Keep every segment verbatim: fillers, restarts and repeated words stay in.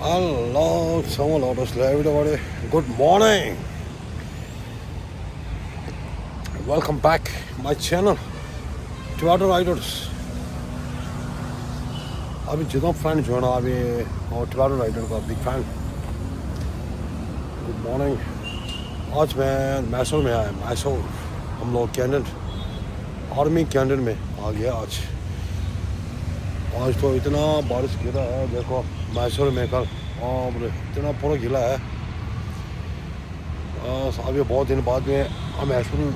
Hello, Samuel Autos, everybody. Good morning. Welcome back my channel, Tibetan Riders. अभी जितना फ्रेंड जो है ना, अभी और टिबेटन राइडर का बिग फैन। Good morning. आज मैं मैसूर में आया, मैसूर। हम लोग कैंटन, आर्मी कैंटन में आ गया आज। आज तो इतना बारिश गिरा है, देखो, मैसूर में कल, और इतना पूरा गिला है। अ, अभी बहुत दिन बाद में हम मैसूर,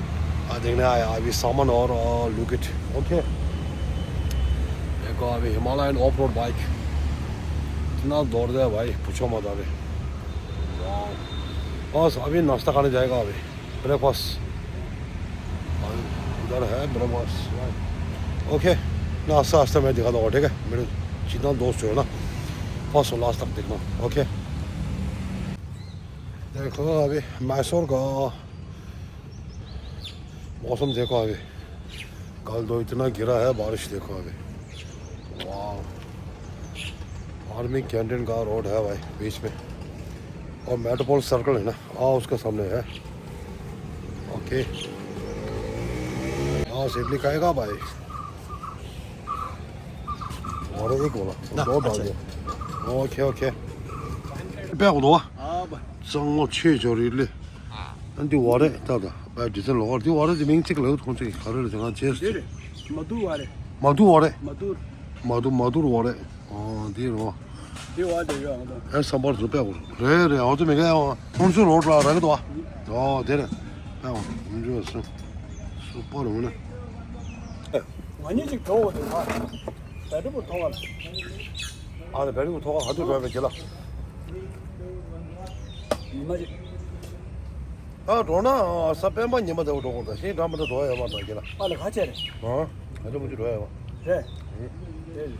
अ, देखने आया, अभी सामान और, अ, लुक इट। ओके, देखो, अभी हिमालयन ऑफ रोड बाइक, इतना दौड़ता है भाई, पूछो मत। अभी, वाओ। बस अभी नाश्ता खाने जाएगा अभी, ब्रेकफास्ट। और उधर है ब्रेकफास्ट। ओके, ना, आस्ते आस्ते मैं दिखाता हूँ, ठीक है? मेरे जितना दोस्त जो है ना, फर्स्ट और लास्ट तक देखना। ओके, देखो अभी मैसूर का मौसम देखो अभी। कल तो इतना गिरा है बारिश, देखो अभी। वाह, आर्मी कैंटीन का रोड है भाई बीच में, और मेट्रोपोल सर्कल है ना, हाँ, उसके सामने है। ओके, हाँ, सिडनी खाएगा भाई। और एक बोला, ना, दो डाल अच्छा। दे। Okay, okay. पे को दो। हाँ, भाई। संगो छे जोरी ले। ཨ་འདི་བ་རེད། ད་ད་བ་འདི་ཚོ་ལོག་འདི་བ་རེད། འདི་མིང་གཅིག་ལ་ཁོང་ཚོ་ག་རེ་རེད། ང་བྱས། འདི་རེད། མ་དུ་བ་རེད། མ་དུ་བ་རེད། མ་དུ། མ་དུ་མ་དུ་བ་རེད། ཨོ་འདི་རོ། འདི་བ་དེ་ཡོད་ཨང་ད། ཨེ་བསམ་པར་ཚོ་པད་གོ་རེད་རེད། ཨོ་ཚོ་མི་ག་ཡ་ཁོང་ཚོ་རོ་ཏྲ་ར་གི་དོ། ཨོ་དེ་རེད། པད་གོ་ཁོང་ཚོ་སུ་སུ་པར་འོ་ན། ང་གཉིས་ཅིག་འགྲོ་འོ་དེ་ང་བེ་ཏྲི་པུར་ཐོག་ལ། ཨ་ནི་བེ་ཏྲི་པུར་ཐོག་ལ་ཧ་དུ་འགྲོ་བའི་རྒྱུ་ལ། ཉི་མ་ཅིག་ད་འགྲོ་ན་ས་སྤེན་པ་ཉི་མ་དེ་འགྲོ་དགོས། ད་ཤིང་འགྲམ་པ་དེ་འགྲོ་ཡ་ཡོད་མ་རེད་ད་ཁྱེད་ལ། ཨ་ལ་ཁ་ཆེ་རེད། ཨ་ད་ལོ་མུ་ཅི་འགྲོ་ཡ་ཡོད་མ་རེད། རེད། རེད།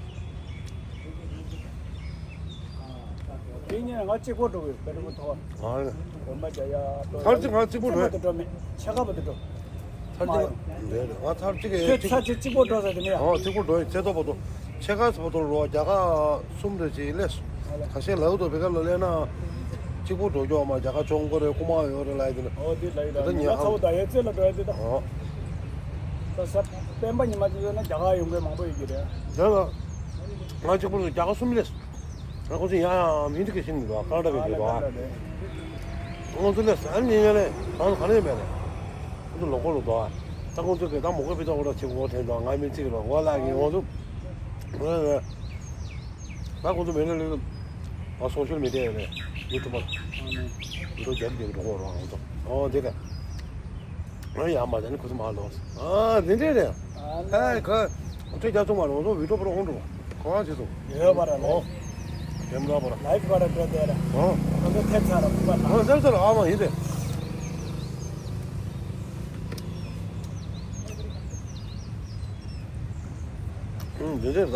དེ་ཉིན་ང་གཅིག་པོ་འགྲོ་གི་ཡོད། བེ་ཏྲི་པུར་ཐོག་ཨ་ལ། དགོན་པ་རྒྱ་ཡ་ཐར་ཅིག་ང་གཅིག་པོ་འགྲོ་ཡ། ཚེ་མ་དེ་འགྲོ་མེད་ཆ་ག་པ་དེ་འགྲོ། ཚར་གཅིག་ལ་འདྲ་རེད། ང་ཚར་གཅིག་གི་ཁྱོད་ཚར་གཅིག་གཅིག་པོ་འགྲོ་ས་དེ་མིན་ཡ། ཨོ་གཅིག་པོ་འགྲོ་ཡི་ཚེ་ཐོག་པ་དོ། ཕྱེད་ཀ་ཚོ་དོ་རོ་རྒྱ་གར་གསུམ་རེ་ཅིག་ལས་སོ། ཁ་ཤས་ལའུ་དོ་བེ་ག་ལ་ལས་ན། གཅིག་པོ་འགྲོ་རྒྱུ་མ་རྒྱ་གར་ཅོང་གོ་རེ་ཀུ་མ་ཡོ་རེ་ལ་ཡི་དེ་ན། ཨོ་དེ་ལ་ཡི་ད་ད་ད་ཉེ་ང་ཧ་ཚ་བོ་ད་ཡོད་ཚེ་ལ་འགྲོ་ཡ་དེ་ད། ཨོ། ད་ས་སྤེན་པ་ཉི་མ་ཅིག་ཡོད་ན་རྒྱ་གར་ཡོང་མཁན་མང་པོ་ཡོད་ཀྱི་རེད། ད་ལ། ང་གཅིག་པོ་རྒྱ་གར་གསུམ་ལས། ང་ཁོང་ཚོ་ཡང་ཡང་མི་འདི་ག་ཤིང་འདུག་ཀ་ན་ཌ་གི་ཨ་འདུག་ལ་ཀ་ན་ཌ་ལས། ཁོང་ཚོ་ལས་ཟ་ནི་ཡང་ལས་གང་ག་ནས་མེད་ལས། ཁོང་ཚོ་ལོ་ཀོ་ལོ་འདུག་ད་ཁོང་ཚོ་གི་ད་མོ་ཀོ་པི་ཏོ་ཀོ་ཏ་ཆེ་གོ་ཐེན་འདུག་ང་མི་གཅིག་ལ་ཝ་ལ་གི་ཁོང་ཚོ། ད་ཁོང་ཚོ་མེད་ན་ལས་ཨ་སོ་ཤལ་མི་ཌི་ཡ་ལས་ཡུ་ཊུབ་པར་ཡུ་ཊུབ་རྒྱབ་ཀྱི་འགྲོ་གོ་རོགས་ཁོང་ཚོ་ཨོ་དེ་ག་ཨ་ཡ་མ་དེ་ནི་ཁོ་ཚོ་མ་ལོག་ཨ་དེ་འདྲས་རེད། ཨ་ཁ་ཁྲི་རྒྱ་ཚོང་མ་ལོག་ཚོ་བི་ཏོ་པར་ཁོང་འགྲོ་གོང་ཚེ་ཚོ་ཡོད་པ་ར་ལོ། ཨོ་དེ་མ་ལོག་པ་ར་ལའིབ་པ་ར་འགྲོ་དེ་ར་ཨོ་ཁོ་ཚོ་ཐེབས་ཚར་ར་ཁུག་པ་ཨོ་ཐེབས་ཚར་ཨ་མ་ཡིན་ཏེ། ཨུམ་འདི་འདྲས་རེད་ད།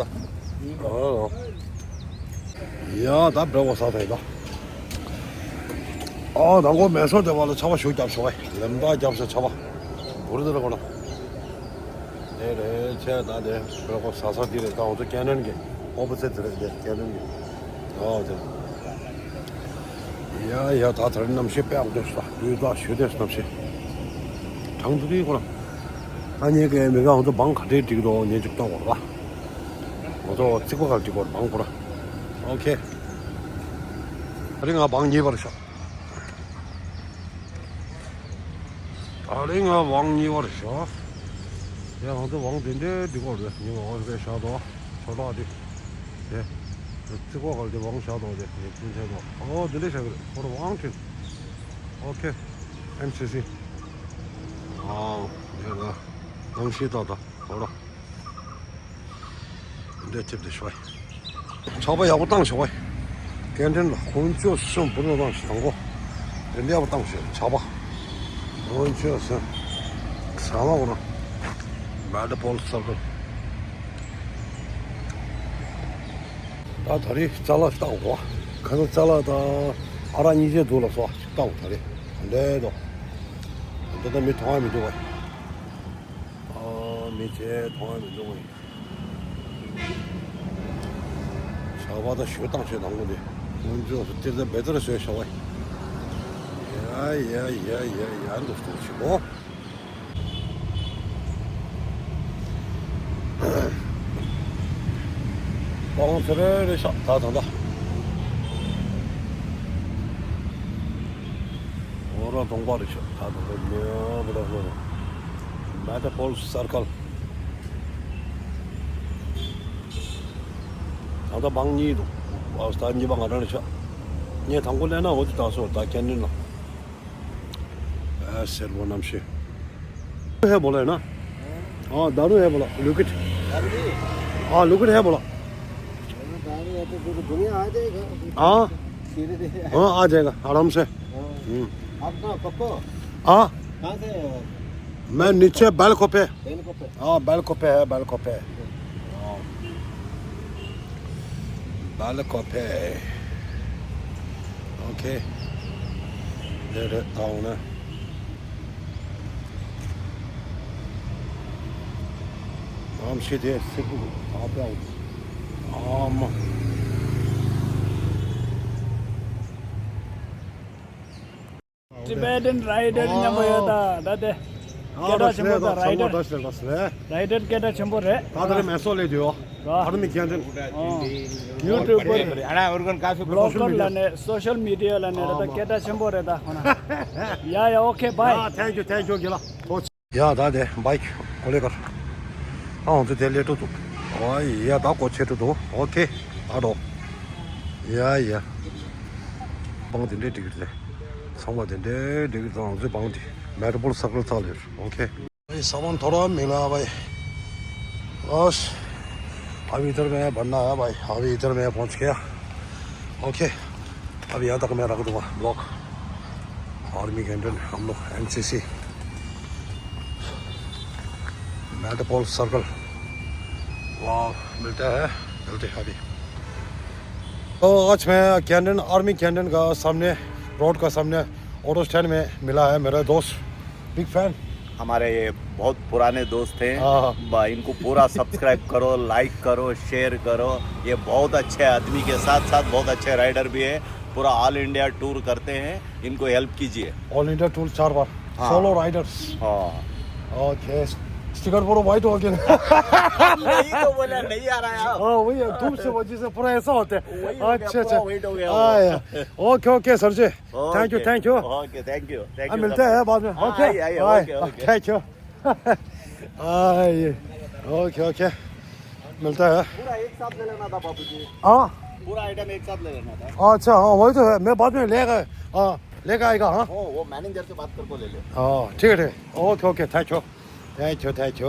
ཨོ། ཡ་ད་བྲེག་ཕ་སི་ཊི་ཟ་ཡིན་ད། ཨོ་ད་ཁོ་མེ་སོར་དེ་བ་ལ་ཆར་པ་ཞུ་རྒྱབ་ཤོག་ཨེ། ལེམ་ད་རྒྱབ་ཤོག་ཆར་པ། བུར་དེ་ར་ཁོ་ན། དེ་རེད་ཆེ་ད་དེ་བྲེག་ཕ་སི་ཊི་ཟ་ས་དེ་རེད་ད། ཁོ་ཚོ་ཀེན་ཊིན་གི་ཨོ་པོ་སི་ཊི་དེ་རེད་དེ་ཀེན་ཊིན་གི། ཨོ་དེ། ཡ་ཡ་ད་ད་རེས་གནམ་གཤིས་དཔེ་ཡག་པོ་འདུག་ད། དུས་ད་ཞུ་དེ་གནམ་གཤིས། གྲང་འདུག་གི་ཁོ་ན། ཨ་ནི་གི་མི་ག་ཁོ་ཚོ་བང་ག་འདྲས་སྒྲིག་འདུག་ཉེ་ཅིག་ལྟོ་གོ་ར། ཁོ་ཚོ་རྩིག་པ་ག་སྒྲིག་གོ་ར་བང་ཁོ་ར། ཨོ་ཁེ། ད་རིང་ང་བང་གཉིས་པར་ཤོག་ད་རིང་ང་བང་གཉིས་པར་ཤོག་ཡ་ང་ཚོ་བང་དེ་འདྲའི་འདི་སྐོར་རེད། ཉི་མ་འོ་རེ་བཞག་དོ། ཆོ་ལོག་དེ། དེ། རྩིག་པ་ག་ལ་དེ་བང་བཞག་དོ་དེ་ངས་ཕུན་ཚོགས་དོ། ཨོ་དེ་འདྲའི་བཞག་གི་རེད། ཁོ་ར་བང་ཁྲིན། ཨོ་ཁེ། ཨེན་སི་སི། ཨོ། དེ་ལ། གནམ་གཤིས་ཏག་ཏག་ཁོ་ར། འདྲ་ཐེབས་ཏེ་ཤོག་ཆར་པ་ཡག་པོ་བཏང་ཤོག་ཀེན་ཊིན་ལ་ཁོང་ཚོ་སོང་བུ་ནོ་བཏང་ཤོག་དང་པོ། དེ་འདྲ་ཡག་པོ་བཏང་ཤོག་ཆར་པ། ཁོང་ཚོ་སོང་། ས་མ་གོ་ན། མེ་ཏྲོ་པོལ་སར་ཀལ། ད་ད་རེས་ཅ་ལག་བཏང་གོ་ཁ་ཚ་ཅ་ལག་དང་ཨ་རག་གཉིས་ཆ་འདུག་ལ་སོགས་བཏང་གོ་ད་རེས། འདྲ་དོ། འདི་ད་མི་མཐོང་ཡ་མི་འདུག་བ། ཨ་མི་ཚེ་མཐོང་ཡ་མི་འདུག་བ། ཞག་པ་ད་ཞོ་བཏང་ཞོ་དང་པོ་དེ། ང་ཚོས་དེ་ཚོ་བེ་ཏར་བཟོས་བྱ་བ། ཡ་ཡ་ཡ་ཡ་ཡ་འདུག་འདུག་ཆེ་བོ། ཀོང་ཚེ་རེ་རེ་ཤག་ད་ད་ད། འོ་ར་གདོང་པ་རེ་ཤག་ད་ད་ད་མེ་བ་ད་ཧོ། མེ་ཏ་པོལ་སར་ཀལ། ད་ལྟ་བང་གཉིས་འདུག་ཨ་ད་གཉིས་པ་ང་རང་ནས་ཆགས། ངས་དང་པོ་སླེབས་ན་འོ་དེ་དྲག་སོང་ད་ཁེན་ཌིན་ལ། ཨ་སེར་པོ་རྣམ་ཤེས། है बोला है ना? हाँ दारू है बोला। Look it. दारू भी? हाँ लुक इट है बोला। दारू है तो पूरी दुनिया आ जाएगा। हाँ। धीरे धीरे। हाँ आ जाएगा आराम से। हाँ। हम्म। आप कहाँ पप्पो? हाँ। कहाँ से हो? मैं नीचे बैलकोपे। बैलकोपे। हाँ बैलकोपे है बैलकोपे। हाँ। बैलकोपे। ओके। ले ले आओ ना। ཨམ་ཤི་དེ་སི་པུ་ཨ་པའོ། ཨམ། Tibetan Rider མཉམ་པོ་ཡོད་ད་ད་དེ། སྐད་གྲགས་ཆེན་པོ་ད་རའི་ཌར། རའི་ཌར་སྐད་གྲགས་ཆེན་པོ་རེད། ད་དེ་རིང་མེ་སོ་ལས་དུ་ཡོད། ཨ་ར་མི་ཁྱེད་དེ། ཡུ་ཊུབ་པར། བི་ལོག་གར་ལ་ནས་སོ་ཤལ་མི་ཌི་ཡ་ལ་ནས་རེད་ད། སྐད་གྲགས་ཆེན་པོ་རེད་ད་ཁོ་ན། ཡ་ཡ་ཨོ་ཁེ་བྷའི། Thank you thank you གི་ལ། ཡ་ད་དེ་བྷའི་ཀི་ཨོ་ལེ་ཀར། ཨ་ང་ཚོ་དེ་ལས་ཀྲུ་འདུག་ཨོ་ཡ་ད་གོ་ཆེ་ཀྲུ་འདུག་ཨོ་ཁེ། ཨ་རོ། ཡ་ཡ། བང་དེ་འདྲས་འགྲིག་གི་རེད། ཚང་མ་དེ་འདྲས་འགྲིག་གི་རེད། ང་ཚོའི་བང་དེ་མེ་ཏ་པོལ་སར་ཀལ་ཚང་ལ་ཡོད། ཨོ་ཁེ། भाई सामान थोड़ा महंगा है भाई। बस अभी इधर में भरना है भाई, अभी इधर में पहुंच गया। ओके, अब यहाँ तक मैं रख दूंगा ब्लॉग। आर्मी कैंटीन हम लोग एनसीसी। मेटापोल सर्कल। वाह, मिलता है, मिलते हैं अभी। तो आज मैं कैंटीन, आर्मी कैंटीन का सामने, रोड का सामने ऑटो स्टैंड में मिला है मेरा दोस्त, बिग फैन। हमारे ये बहुत पुराने दोस्त हैं। हाँ। ब- इनको पूरा सब्सक्राइब करो, लाइक करो, शेयर करो। ये बहुत अच्छे आदमी के साथ साथ बहुत अच्छे राइडर भी है। पूरा ऑल इंडिया टूर करते हैं, इनको हेल्प कीजिए। ऑल इंडिया टूर चार बार। हाँ। Solo Riders. हाँ। ओके। स्टिकर पूरा वाइट हो गया। नहीं तो बोला, नहीं आ रहा है। हाँ, वही है, धूप से वजह से पूरा ऐसा होता है। वही हो गया, अच्छा, पूरा अच्छा। वाइट हो गया वो। हाँ, यार। Okay, okay, sir ji. Okay. Thank you, thank you. Okay, thank you, thank हाँ, यू, मिलते हैं बाद में। हाँ, ओके, आइए, आइए, bye. Okay, okay. Thank you. हाँ, ये। Okay, okay. मिलता है। पूरा एक साथ ले लेना था बाबूजी। हाँ। पूरा आइटम एक साथ ले लेना था। अच्छा, हाँ, वही तो है। मैं बाद में लेगा। हाँ, लेकर आएगा, हाँ। ओ, वो मैनेजर से बात करके ले ले। हाँ, ठीक है, ठीक है। Okay, okay, thank you. Thank you, thank you.